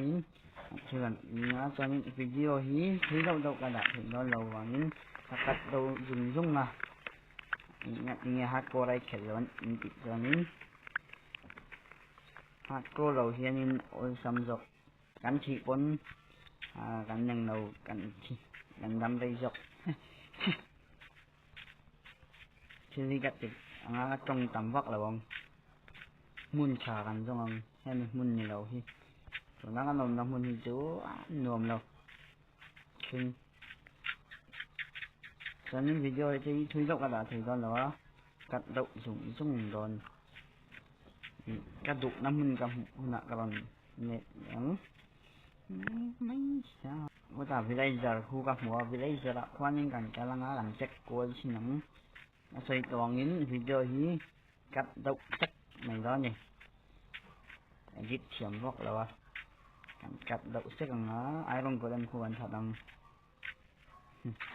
Chuanin thil an nia chuanin video hi thui deuh deuh ka dah theih dawn lo vangin ka cut deuh zung zung a enge hardcore a i khelh lo an tih chuanin hardcore lo hianin awlsam zawk kan thih pawn kan neng lo kan thi kan dam rei zawk Thil hi ka ti anga ka tawng tam vak lo ang. Hmun tha kan zawng ang hemi hmun ni lo hi. Tuna kan awmna hmun hi chu a nuam lo. Thing. Chuanin video hi chu thui deuh ka dah thei dawn lo a. Cut deuh zung zung dawn. Ka duhna hmun ka hmuh hunah ka rawn let leh ang. Mai sia. Hutah villager khu ka hmu a, villager ah khuanin kan kal anga kan check kual thin ang. A sawi tawh angin video hi cut deuh hlek mai dawn a ni. Edit thiam vak lo a, kan cut deuh sek ang a, iron golem khu kan that ang.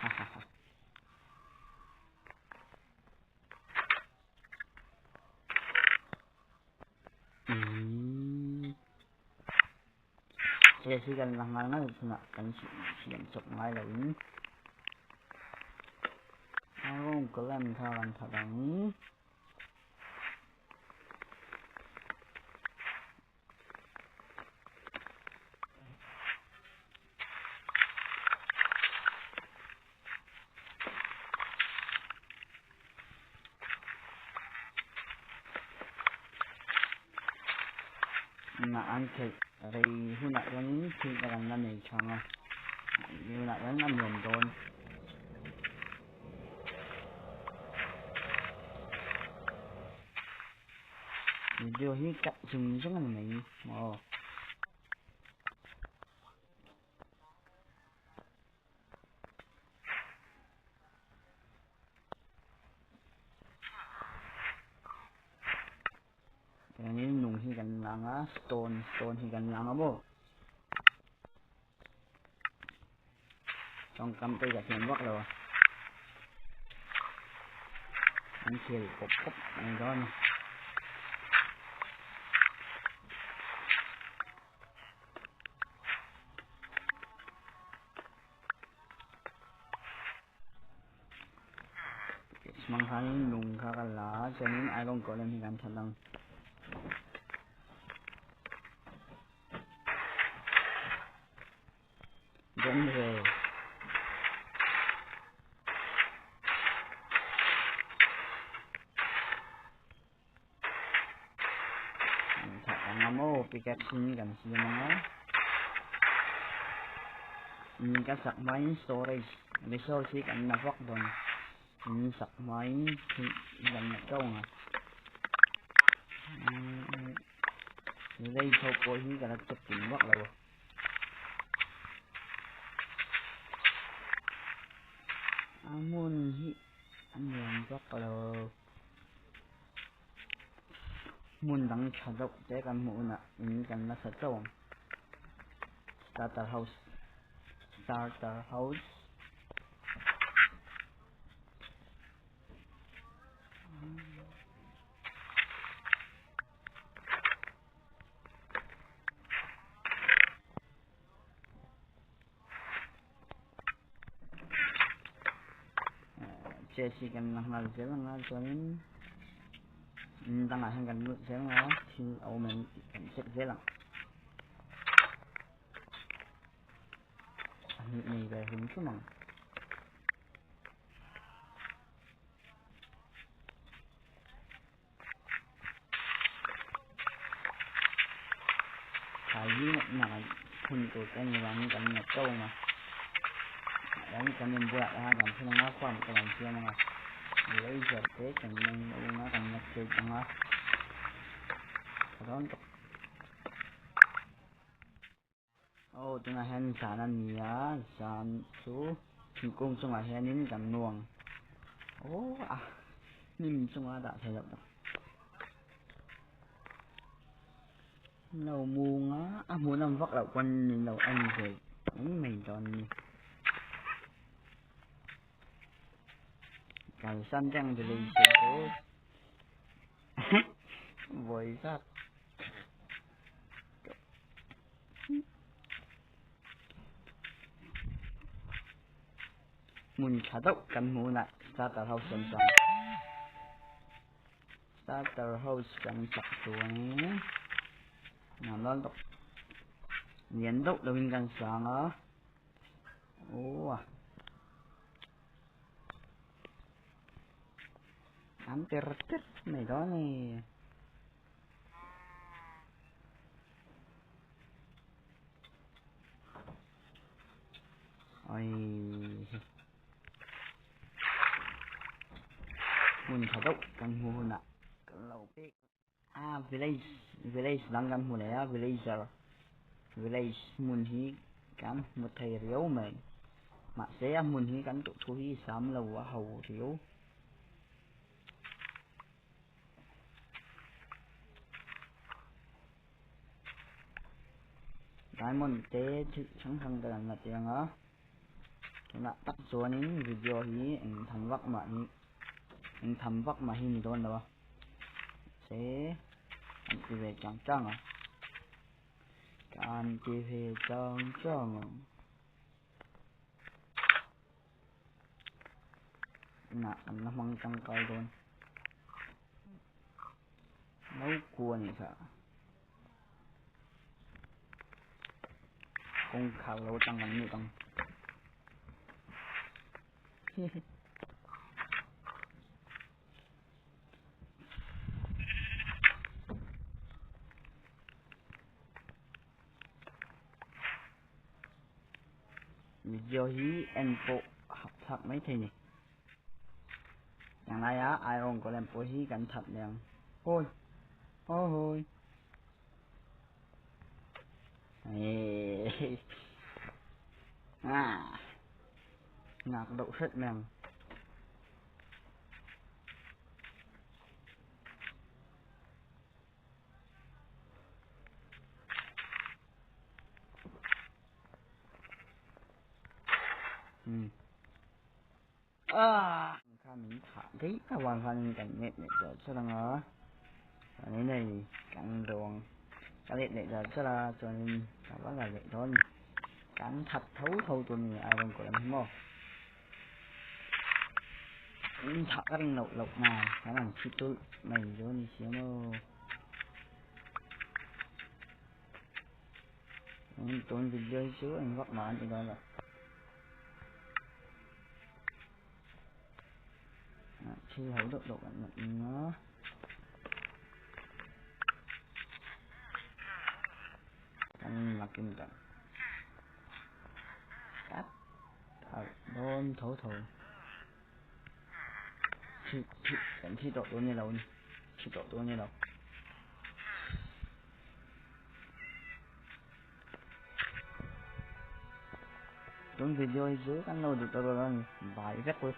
Hahaha. Umm. Chess hi kan la ngal ngal chungah kan siam chawp ngai loin a rawng kalam kha kan that ang. Tunah an khelh rei hunah chuanin thil ka rawn la nei chhang a, tunah chuan a nuam dawn. Video hi cut zung zung a ni mai maw. Chuanin lung hi kan lang a stone stone hi kan lang a maw tawngkam te ka thiam vak lo a an khel pawp pawp mai dawn a ni. Hmang khanin lung kha ka la a chuanin iron golem hi kan that ang. Dawng ve. That ang a maw pickaxe in kan siam ang a. In ka sak hmain storage resource hi kan la vak dawn. In sak hmain thil kan la teuh ang a. Lei ho pawh hi ka la check kim vak lo a. A hmun hi a nuam vak lo. Hmun dang tha deuh te kan hmuh hunah in kan la sa chauh ang. Starter house starter house chess hi kan la nghal zel ang a chuanin in dangah hian kan lut zel ang a thil a awm em tih kan check zel ang a hnih nei ve hrim hrim ang. Thlai hi nak phun tur te ani vangin kan ngawt chauh ang a chuan kan inbulah te khan kan phun ang a farm te kan siam ang a laser te kan leng ang a kan la chei ang a tha dawn tawp. Aw tunah hian zan a ni a zan chu thingkung chungah hianin kan nuang aw a hnim chunga dah thei loh tak lo mung a a hmuhnawm vak loh pawn min lo en ve mai mai dawn a ni kalsan reng village te chu vawi zat. Hmun tha deuh kan hmuh hunah starter house kan chuang starter house kan sak chuanin nuam dawn tawp lian deuh deuhin kan sang a aw an ter ter mai dawn a ni. Oi. Hmun tha deuh kan hmu hunah kan lo pek a village village dang kan hmu leh a villager village hmun hi kan hmu thei riau mai mahse a hmun hi kan duh thu hi sam lo a ho riau. Diamond te thil hrang hrang te kan la chiang a tunah tak chuanin video hi eng tham vak mah hi eng tham vak mah hi ni dawn lo a se an ti ve chang chang a kan ti ve chang chang a tunah kan la hmang tangkai dawn. No kua nih kha kawngkhar lo atang kan lut ang video hi en pawh hahthlak maithei ni. Yang laia iron golem pawh hi kan that leh ang. Hawi! Hawi! Eeii. Ah. Ngak deuh hret mai ang. Hmm. Ah! Kha min thah daih avang khanin kan let leh char char ang a, chuanin hei kan ruang ka let leh char char a chuanin ka va la leh dawn kan that tho tho tur ni iron golem hi maw min thah ka ring loh loh na kan han thi tulh mai dawn ni sia maw tun video hi chu engvak mah an ti dawn lo. Thil ho deuh deuh kan la eng a. Kan la kim ta. Tap. Dawn tho tho. Thi thi kan thi tawh dawn ni lo ni. Thi tawh dawn ni lo. Tun video hi chu kan lo duh ta dawn a ni. Bai vek ul.